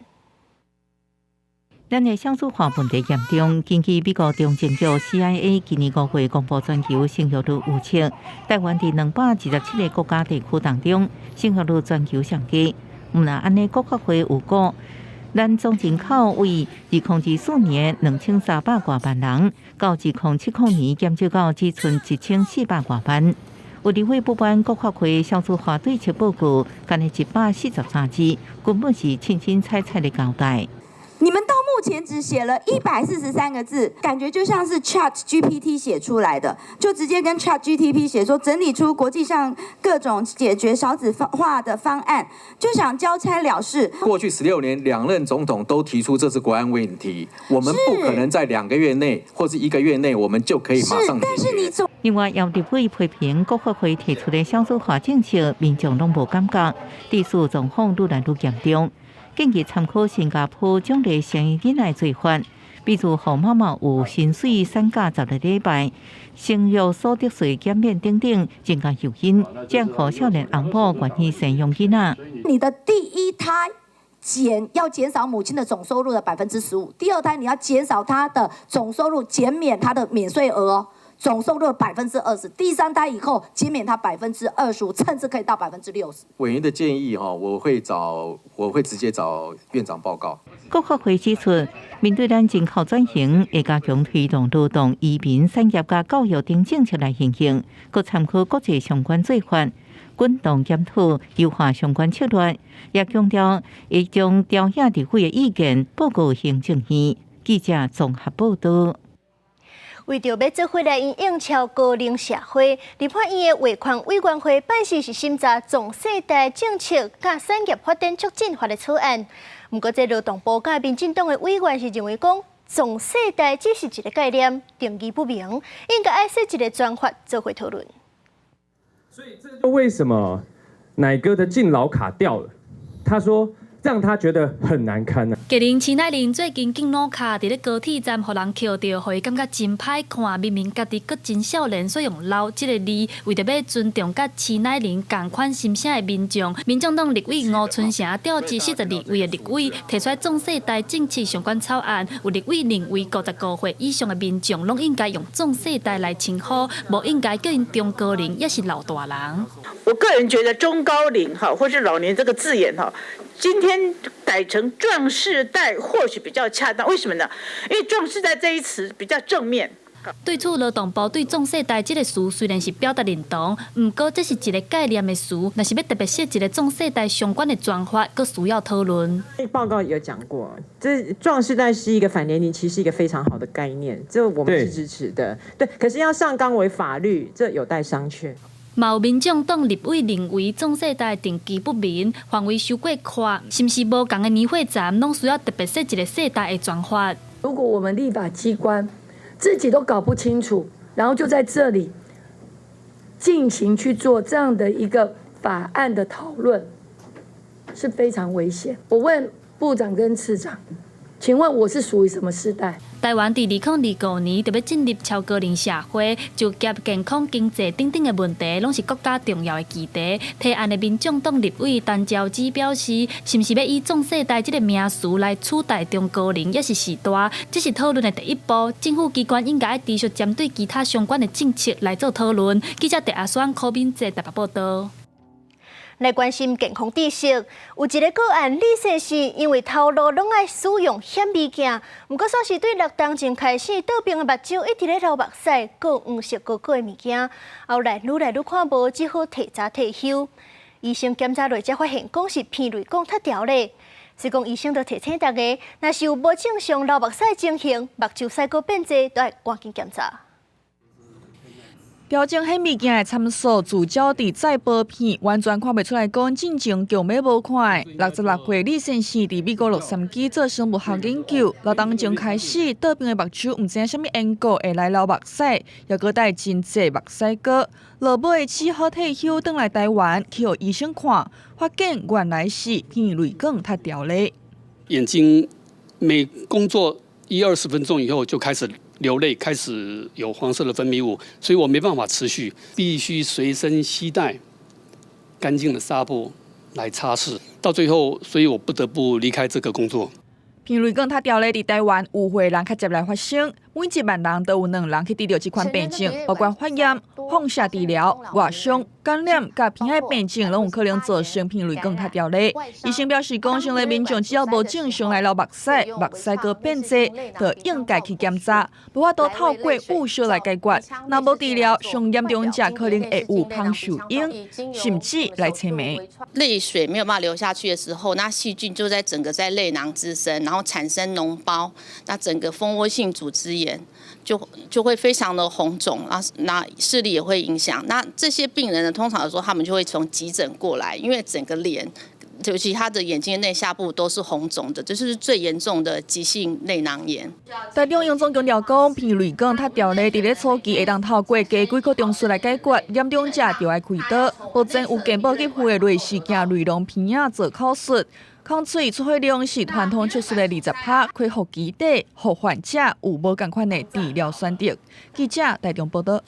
咱的少子化問題嚴重，根據美國中情局 CIA 今年5月公布全球生育率預測，台灣佇227個國家地區當中，生育率全球上低。毋但按呢，國發會有講，咱總人口為2024年2300外萬人，到2070年減少到只賰1400外萬。有立委不滿國發會少子化對策報告，干焦143字，根本是凊凊彩彩的交代。你們到目前只寫了143個字，感覺就像是 Chat GPT 寫出來的，就直接跟 Chat GPT 寫說整理出國際上各種解決少子化的方案，就想交差了事。過去16年，兩任總統都提出這是國安問題，我們不可能在2個月內或是一個月內，我們就可以馬上解決。但是你總另外，有立委批評國發會提出的少子化政策，民眾攏無感覺，致使狀況愈來愈嚴重。建議參考新加坡獎勵生囡仔做法，比如予媽媽有薪水產假10個禮拜，生育所得稅減免等等，增加誘因，這樣予少年翁某願意生養囡仔。你的第一胎要減少母親的總收入的15%，第二胎你要減少他的總收入，減免他的免稅額哦，總收入20%，第三胎以後減免他25%，甚至可以到60%。委員的建議哈，我會直接找院長報告。國發會指出，面對咱人口轉型，會加強推動勞動、移民、產業佮教育等政策來行動，閣參考國際相關做法，滾動檢討，優化相關策略，也強調會將朝野立委的意見報告行政院。記者綜合報道。為著欲做伙來因應超高齡社會，立法院的衛權委員會拜四是審查壯世代政策佮產業發展促進法的草案。毋過，這勞動部佮民進黨的委員是認為講，壯世代只是一个概念，定義不明，應該愛設一个專法做伙討論。所以這就為什麼乃哥的敬老卡掉了？他說，讓他覺得很難堪啊！藝人徐乃麟最近敬老卡佇咧高鐵站，予人抾著，予伊感覺真歹看。明明家己閣真少年，煞用老這个字，為著欲尊重佮徐乃麟仝款心聲的民眾，民眾黨立委吳春成召集42位的立委，提出壯世代政策相關草案。有立委認為，55歲以上的民眾攏應該用壯世代來稱呼，無應該叫𪜶中高齡，抑是老大人。我個人覺得中高齡哈，或是老年這個字眼哈，今天改成壯世代或許比較恰當，為什麼呢？因為壯世代這一詞比較正面。對此，勞動部對壯世代這个詞雖然是表達認同，毋過這是一个概念的詞，若是欲特別設一个壯世代相關的專法，閣需要討論。報告有講過，這壯世代是一個反年齡，其實是一個非常好的概念，這我們是支持的。對，可是要上綱為法律，這有待商榷。嘛有民眾黨立委認為壯世代定義不明，範圍傷過闊，是毋是無仝的年歲層攏需要特別設一个世代的專法？如果我們立法機關自己都搞不清楚，然後就在這裡進行去做這樣的一個法案的討論，是非常危險。我問部長跟次長，請問我是屬於什麼世代？台灣佇2025年就欲進入超高齡社會，就業、健康、經濟等等的問題，攏是國家重要的議題。提案的民眾黨立委陳昭姿表示，是毋是欲以壯世代這个名詞來取代中高齡，抑是序大？這是討論的第一步。政府機關應該持續針對其他相關的政策來做討論。記者鄭阿雙、柯敏哲台北報道。來關心健康知識，有一个個案，李先生因為頭路攏愛使用顯微鏡，毋過煞是對6冬前開始，倒爿的目睭一直咧流目屎，閣黃色糊糊的物件，後來愈來愈看無，只好提早退休。醫生檢查落才發現，講是鼻淚管脫掉咧。所以講醫生就提醒大家，若是有無正常流目屎情形，目睭屎閣變濟，都愛趕緊檢查。調整顯微鏡的參數，聚焦佇載玻片，完全看袂出來講進前強欲無看。66歲李先生佇美國洛杉磯做生物學研究，6冬前開始，倒邊的目睭毋知影啥物緣故會來流目屎，猶閣帶真濟目屎膏。落尾只好退休，轉來台灣去予醫生看，發現原來是鼻淚管塌掉咧。眼睛每工作一二十分鐘以後就開始流淚，開始有黃色的分泌物，所以我沒辦法持續，必須隨身攜帶乾淨的紗布來擦拭。到最後，所以我不得不離開這個工作。鼻淚管塌掉咧，佇台灣有歲人較捷來發生，每1萬人都有兩人去得著這款病症，包括發炎、放射治療、外傷、感染、佮鼻仔病症，攏有可能造成鼻淚管塌掉咧。醫生表示，講，生理民眾只要無正常來流目屎，目屎閣變濟，就應該去檢查，無法度透過注射來解決。若無治療，上嚴重者可能會有芳受影，甚至來青盲。淚水沒有辦法流下去的時候，那細菌就在整個在淚囊滋生，然後產生膿包，那整個蜂窩性組織炎就會非常的紅腫啊，那視力也會影響。那這些病人呢，通常來說，他們就會從急診過來，因為整個臉，尤其他的眼睛內下部都是紅腫的，這是最嚴重的急性淚囊炎。台中榮總強調講，鼻淚管塌掉咧，佇咧初期會當透過加幾個中術來解決，嚴重者就愛開刀。目前有健保給付的類似行淚囊鼻仔做口術，空喙出血量是傳統手術的20%，恢復期短，予患者有無仝款的治療選擇。記者台中報導。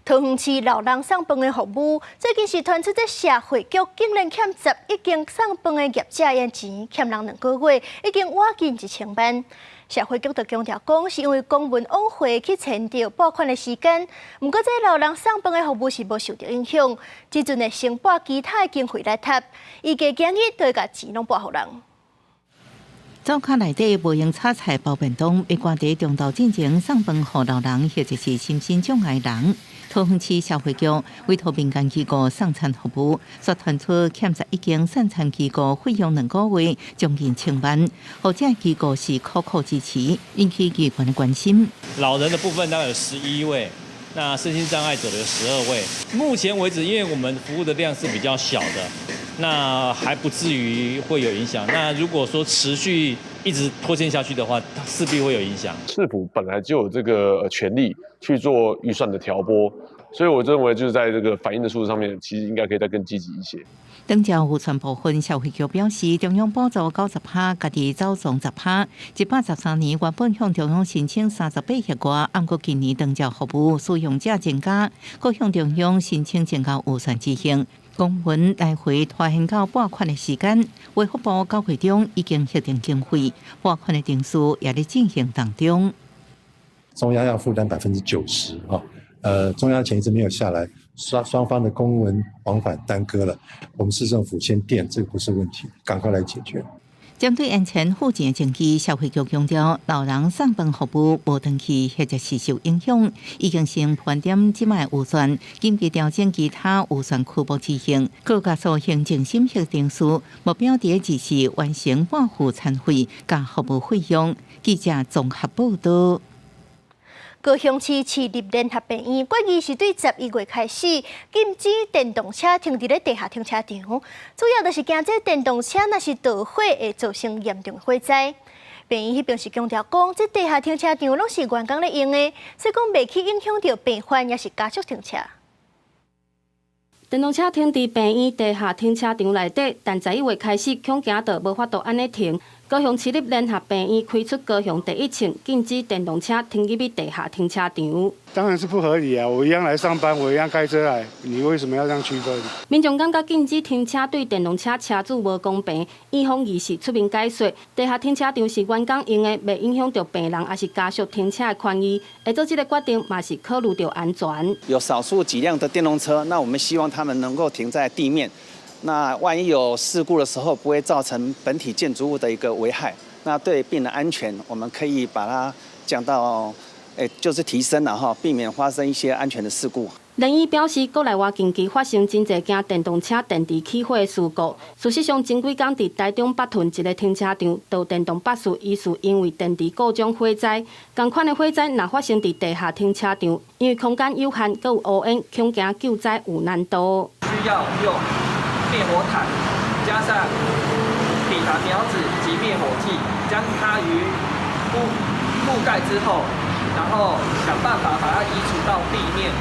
桃園市老人送飯的服務，最近是傳出這社會局竟然欠11間送飯的業者的錢，欠人2個月，已經倚近1000萬。社會局就強調講，是因為公文往回去延著撥款的時間，毋過這老人送飯的服務是無受著影響。這陣會先撥其他的經費來貼，預計今日就會共錢攏撥予人。灶跤內底無閒炒菜包便當，會掛佇中晝進前送飯予老人，或者是身心障礙人。桃園市社會局委託民間機構送餐服務，煞傳出欠11間送餐機構費用2個月將近千萬，予這機構是苦苦支持，引起議員的關心。老人的部分大概有11位，那身心障礙者有12位。目前為止，因為我們服務的量是比較小的，那還不至於會有影響。那如果說持續一直拖欠下去的話，勢必會有影響。市府本來就有這個權利去做預算的調撥，所以我認為就是在這個反映的數字上面，其實應該可以再更積極一些。長照預算部分，社會局表示，中央補助90%，家己走總10%。113年原本向中央申請38億外，毋過今年長照服務使用者增加，閣向中央申請增加預算執行。公文來回拖延到撥款的時間，衛福部9月中已經核定經費，撥款的程序也佇進行當中。中央要負擔90%啊，中央錢一直沒有下來，雙方的公文往返耽擱了。我們市政府先墊，這個不是問題，趕快來解決。針對延前付錢的證據，社會局強調，老人送飯服務無斷去或者是受影響，已經先盤點這擺預算，緊急調整其他預算科目執行，閣加速行政審核程序，目標佇二四完成撥付餐費佮服務費用。記者綜合報導。高雄市市立聯合病院決議是對11月開始禁止電動車停佇咧地下停車場，主要就是驚這電動車若是著火會造成嚴重火災。病院彼邊是強調講，這地下停車場攏是員工咧用的，所以講袂去影響著病患，抑是家屬停車。電動車停佇病院地下停車場內底，但11月開始恐驚就無法度按呢停。高雄市立聯合病院開出高雄第一槍，禁止電動車停入去地下停車場。當然是不合理啊！我一樣來上班，我一樣開車來，你為什麼要這樣區分？民眾感覺禁止停車對電動車車主無公平，院方於是出面解說，地下停車場是員工用的，袂影響著病人抑是家屬停車的權益。會做這個決定，嘛是考慮著安全。有少數幾輛的電動車，那我們希望他們能夠停在地面。那萬一有事故的時候，不會造成本體建築物的一個危害。那對病人安全，我們可以把它降到，就是提升了哈，避免發生一些安全的事故。連醫表示，國內外近期發生真濟件電動車電池起火的事故。事實上，前幾工佇台中北屯一个停車場，就電動巴士疑似因為電池故障火災。仝款的火災若發生佇地下停車場，因為空間有限，閣有烏煙，恐驚救災有難度。需要用滅火毯加上筆談苗子及滅火劑，將它於覆蓋之後，然後想辦法把它移除到地面。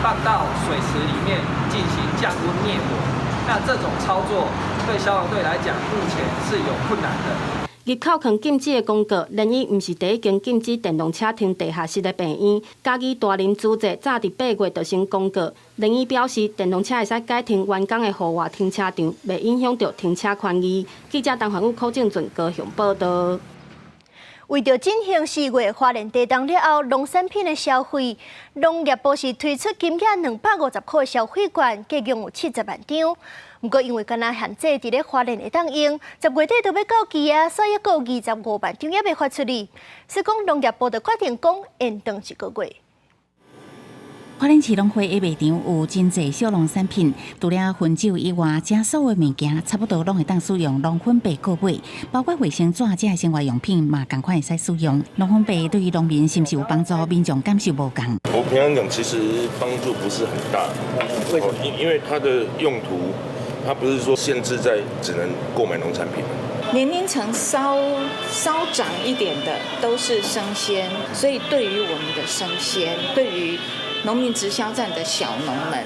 放到水池裡面進行降溫滅火，那這種操作對消防隊來講，目前是有困難的。入口囥禁止的公告，連醫毋是第一間禁止電動車停地下室的病院。嘉義大林諸濟早佇8月就先公告，連醫表示電動車會使改停員工的戶外停車場，袂影響著停車權益。記者陳環宇、柯正俊高雄報導。為著振興4月花蓮地動了後農產品的消費，農業部是推出金額250塊的消費券，計共有70萬張。毋過因為敢若限制佇咧花蓮會當用，10月底就欲到期啊，所以閣有25萬張猶未發出去。所以講農業部就決定講延長一個月。花蓮市農會的賣場有真濟小農產品，除了薰酒以外，遮所有物件差不多攏會當使用農分幣購買，包括衛生紙這生活用品嘛，仝款會使使用。農分幣對於農民是毋是有幫助？民眾感受無仝。我平常講，其實幫助不是很大，因為它的用途，它不是說限制在只能購買農產品。年齡層稍稍長一點的都是生鮮，所以對於我們的生鮮，對於農民直銷站的小農們，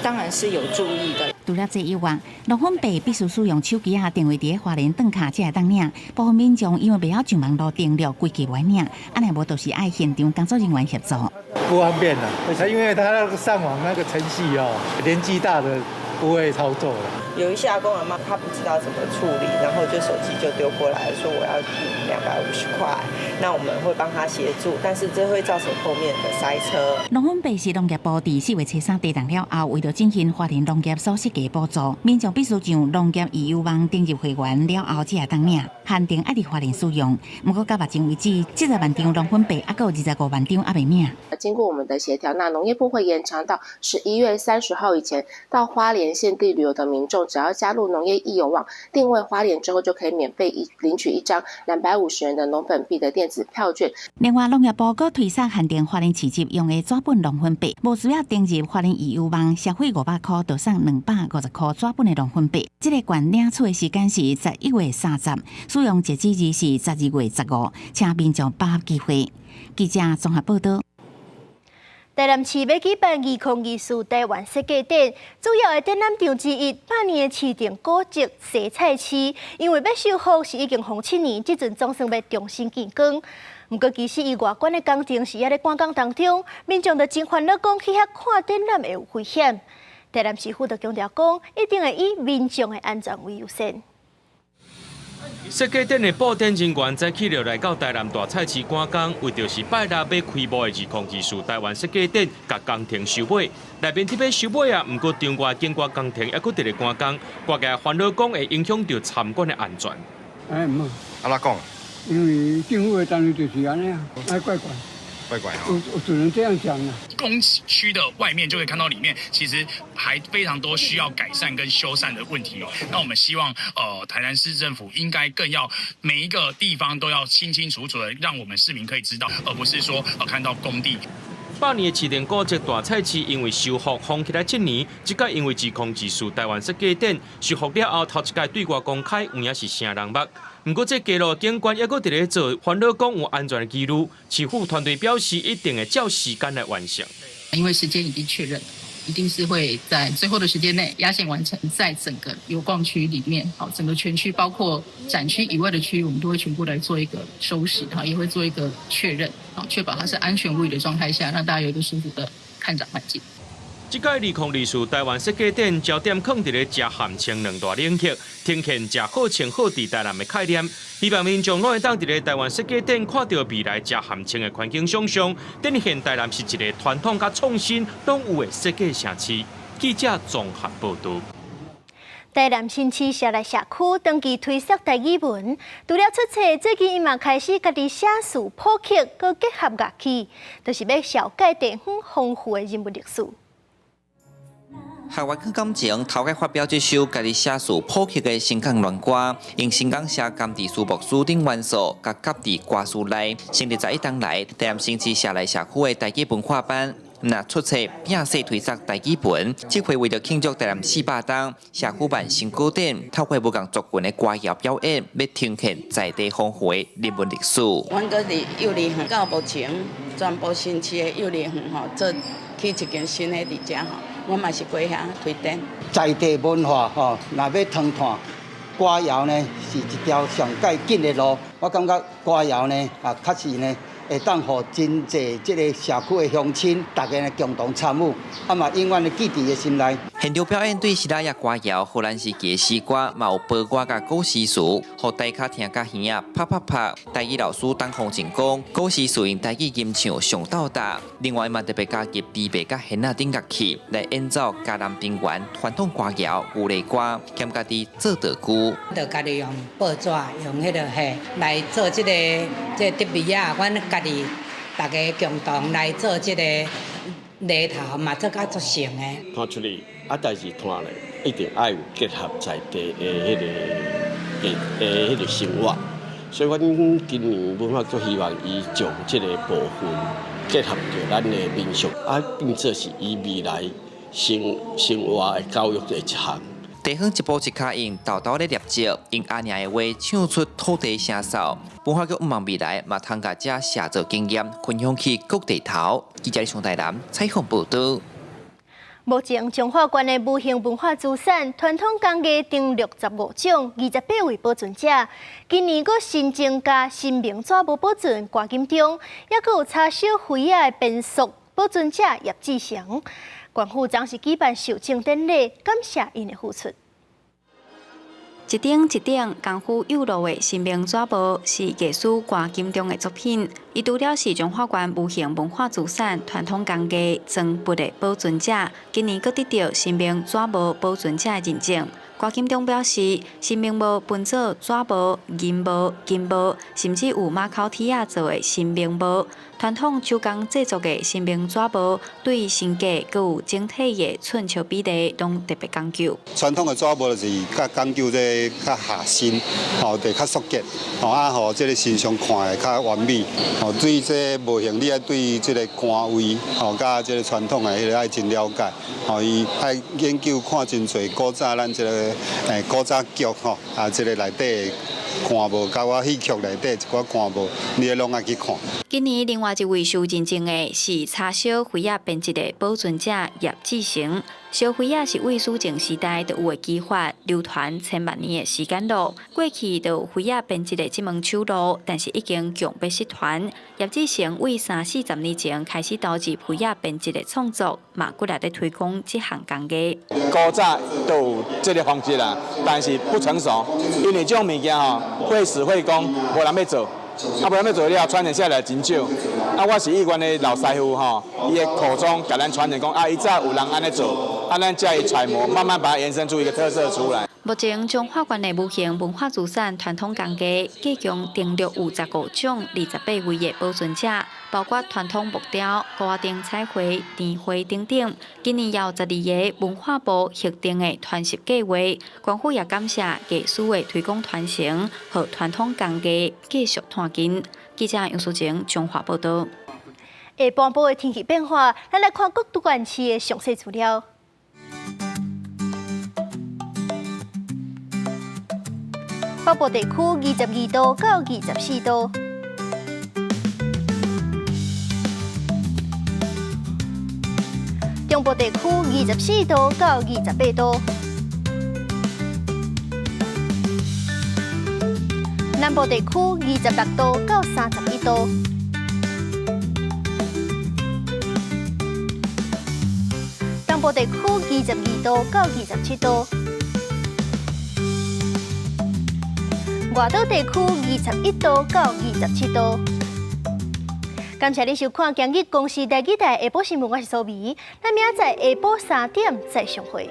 當然是有助益的。除了這以外，農分幣必須使用手機仔定位佇咧花蓮轉卡才會當領。部分民眾因為袂曉上網路登錄，規氣袂領，按呢無就是愛現場工作人員協助。不方便啦，因為他那個上網那個程序哦，年紀大的不會操作了。有一些阿公阿嬤，他不知道怎麼處理，然後就手機就丟過來，說我要領250塊，那我們會幫他協助，但是這會造成後面的塞車。農分幣是農業部佇4月初3地動了後，為著振興花蓮農業所設計補助，民眾必須上農業易優網登入會員了後才會當領，限定愛佇花蓮使用。毋過到目前為止，70萬張農分幣猶閣有25萬張猶未領。經過我們的協調，那農業部會延長到11月30號以前，到花蓮縣地旅遊的民眾，只要加入農業易遊網，訂位花蓮之後，就可以免費領取一張250元的農本幣的電子票券。另外，農業部閣推送限定花蓮市集用的紙本農分幣，無需要登入花蓮易遊網，消費500塊就送250塊紙本的農分幣。這個券領取的時間是11月30，使用截止日是12月15，請民眾把握機會。記者綜合報導。台南市欲舉辦2024台灣設計展，主要的展覽場之一，百年的市政古蹟西菜市，因為欲修復是已經風7年，這陣總算欲重新見光。毋過其實伊外觀的工程是猶咧趕工當中，民眾就真煩惱，講去遐看展覽會有危險。台南市府就強調講，一定會以民眾的安全為優先。設計展的布展人員早起就來到台南大菜市趕工，為著是拜六欲開幕的2024台灣設計展，共工程收尾。內面特別收尾啊，毋過場外景觀工程猶閣佇咧趕工，外界煩惱講會影響著參觀的安全。哎，毋好。按怎講？因為政府的單位就是按呢啊，愛怪怪。怪怪我只能這樣講啦。工區的外面就可以看到裡面，其實還非常多需要改善跟修繕的問題哦。那我們希望，台南市政府應該更要每一個地方都要清清楚楚的，讓我們市民可以知道，而不是說，看到工地。百年的市政古蹟大菜市因為修復封起來7年，這擺因為2024台灣設計展修復了後，頭一擺對外公開，有影是啥人捌。毋過這街路景觀猶閣佇咧做，煩惱講有安全的疑慮，市府團隊表示一定會照時間來完成。因為時間已經確認了，一定是會在最後的時間內壓線完成，在整個遊逛區裡面，好，整個全區包括展區以外的區域，我們都會全部來做一個收拾，哈，也會做一個確認，好，確保它是安全無虞的狀態下，讓大家有一個舒服的看展環境。這屆2024台灣設計展焦點囥佇咧食鹹穿兩大領域，呈現食好穿好佇台南的概念。希望民眾攏會當佇咧台灣設計展看著未來食鹹穿的環境想像，展現台南是一个傳統佮創新攏有的設計城市。記者綜合報導。台南新市社內社區長期推捒台語文，除了出冊，最近伊嘛開始家己寫詞譜曲，閣結合樂器，就是欲紹介地方豐富的人文歷史。學員去感情，頭擺發表這首家己寫詞譜曲的新港戀歌，用新港寫甘地書牧師等元素，佮夾佇歌詞內。成立11冬來，台南新市社內社區的台語文化班，若出冊摒細推捒台語文，這回為著慶祝台南400冬，社區辦新古典，透過無仝族群的歌謠表演，欲呈現在地豐富的人文歷史。阮閣佇幼兒園到目前，全部新市的幼兒園吼，做起一間新的佇遮吼，我嘛是過遐推展。在地文化吼，若欲傳傳歌謠呢，是一條上蓋緊的路。我感覺歌謠呢，啊，確實呢，會當予真濟這个社區的鄉親，大家呢共同參與，啊嘛永遠的記佇伊心內。現場表演對西拉雅歌謠、荷蘭時期的詩歌，嘛有報歌佮古詩詞，予大家聽甲耳仔啪啪拍。台語老師董鳳靜講，古詩詞用台語吟唱上鬥膽，另外嘛特別加入琵琶佮弦仔等樂器來演奏嘉南平原傳統歌謠、牛犁歌，兼家己做道具。就家己用報紙，用彼个嘿來做這个這個竹篾仔，阮家己大家共同來做這個犁頭嘛，做甲足成的。拖出去啊，但是拖咧一定愛有結合在地的彼个的彼个生活，所以阮今年文化局希望伊將這个部分結合著咱的民俗，啊，變做是伊未來生活的教育的一項。地方一步一跤印，沓沓咧捏造，用阿娘的話唱出土地聲嗽。文化局向望未來，嘛通共這寫作經驗分享去各地頭。記者上台南採訪報導。目前彰化縣的無形文化資產傳統工藝登錄15種，28位保存者。今年閣新增加新明紙帽保存郭金中，抑閣有柴燒花仔的編塑保存者葉志成。縣府昨是舉辦授證典禮，感謝𪜶的付出。一頂一頂功夫有路的新明紙帽是藝師郭金中的作品。伊除了是彰化縣無形文化資產傳統工藝裝筆的保存者，今年閣得著新明紙帽保存者的認證。郭金中表示，新明帽分做紙帽、銀帽、金帽，甚至有馬口鐵仔做的新明帽。傳統手工製作的新明紙帽，對身價閣有整體的寸尺比例，攏特別講究。傳統的紙帽就是較講究這較下身，吼，就較縮結，吼啊，予這个身上看會較完美。吼，對這模型，你愛對這个官位，吼，佮這个傳統的彼个愛真了解，吼，伊愛研究看真濟古早咱這个古早劇吼，啊，這个內底官帽，佮我戲曲內底一寡官帽，你攏愛去看。今年另外一位受認證的是柴燒花仔編織的保存者葉志成。燒花仔是對史前時代就有的技法，流傳千萬年的時間咯。過去就有花仔編織的這門手路，但是已經強欲失傳。葉志成對30-40年前開始投入花仔編織的創作，嘛骨力咧推廣這項工藝。古早就有這个方式啦，但是不成熟，因為這種物件吼，費時費工，無人欲做。啊，無人欲做了，傳承下來真少。啊，我是以阮的老師傅吼，伊的口中共咱傳承講，啊，以前有人按呢做，啊，咱才會揣摩，慢慢把它延伸出一個特色出來。目前彰化縣的無形文化資產傳統工藝，計共登錄有15種28位的保存者，包括傳統木雕、糊仔燈彩繪、年畫等等。今年也有12个文化部核定的傳習計劃，縣府也感謝藝師的推廣傳承，予傳統工藝繼續傳承。記者楊淑晴彰化報導。下半晡的天氣變化，咱來看各縣市的詳細資料。北部地區22度到24度，中部地區24度到28度，南部地區26度到31度，東部地區22度到27度。外島地區21度到27度。感謝您收看今日公視台語台下晡新聞，我是蘇美。咱明仔載下晡3點再相會。